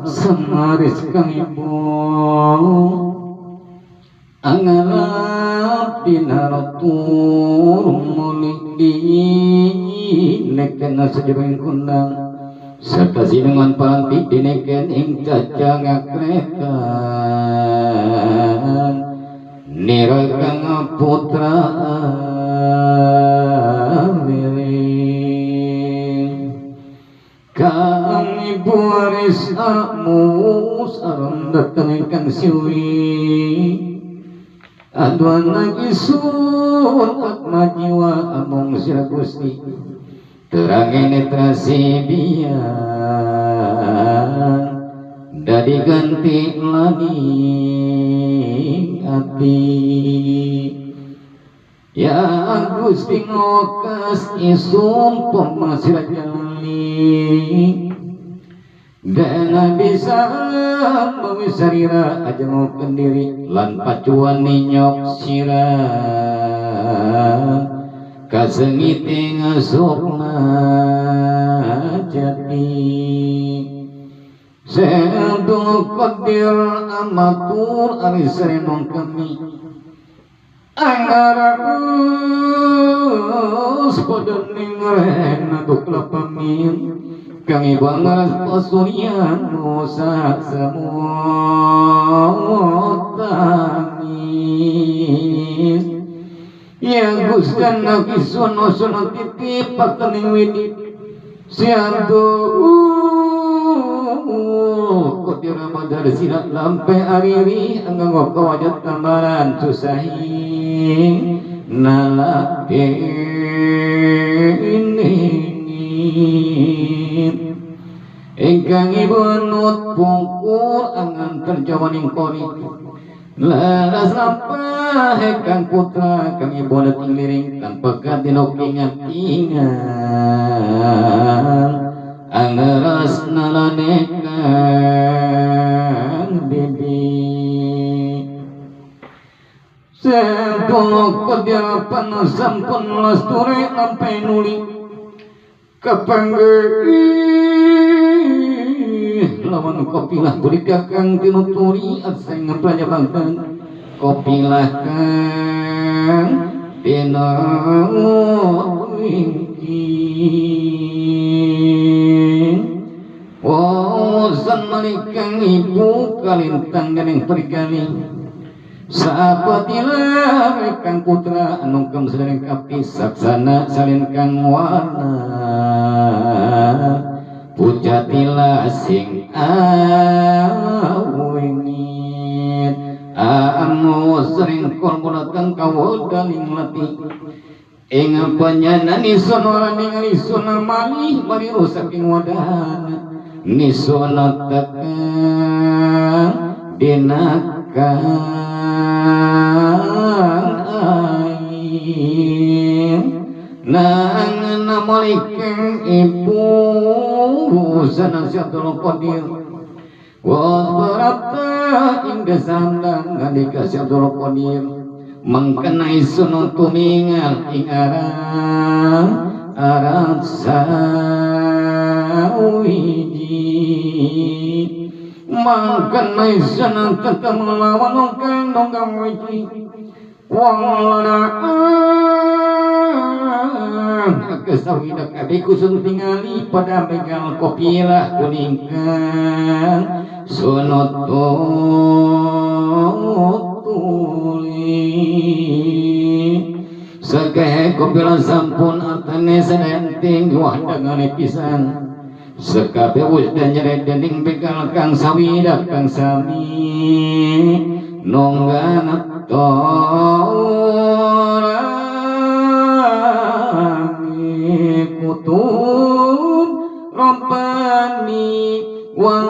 Samaris kang ibu angarap dinaratur muli di neken sejering kundang serta sinengan paranti dineken ing caca ngakretan nira kang putra kang ibu aris amus aram datang ingkang siwi aduan isun atma jiwa among sira Gusti terangin netra sibian dadi ganti lani ati ya Gusti ngokas isun pemasira jali dan bisa memisarira aja ngoken diri lan pacuan ninyok sira kasengite ngasukna jati Sentul qadir amatur arisarenong kami angaraus pada ningren duklapamin kang ibu angaras pasurian nusa semua tangis ya Gusti nakisono sono titip pakening widi siantu kotir madar sirat lampe ariri anggo kawajat tambaran susahi nala ingkang ibu nut pungkur angan terjawaning kori laras lampah kang putra kang ibu nut liring tanpa ganti ingat ingat angeras nalane kang bibi Sentul kodiapan sampun lasturi lampai nuli kepanggih lawan kopilah buri kakang tinuturi aseng praja bangtan kopilah kang tinuturi wasan malikang ibu kalintang dening pergali sapatilah kang putra anungkem selain kapi saksana salin kang warna pujatilah sing awingit amu sering kol mulatang kawodaning lati ing panyanani sonora ningali sona malih mari rusak ing wadana nisona tekang dina kang air nang namaliking ibu sana si Abdul Qadir wa barata ing desandang ngandika si Abdul Qadir mengkenai sunun tumingal ing arang arang sawiji mangkenai senang tetap melawan kang donggang wiji wong lanang kesawida kabeh kusung tingali pada begal kopilah kuningkan sunut tuli sekahe kopilah sampun artane sedenting wah dangane pisan sekabe wis nyere dening begal kang sawida kang sami nonggan torangi kutub rompani wa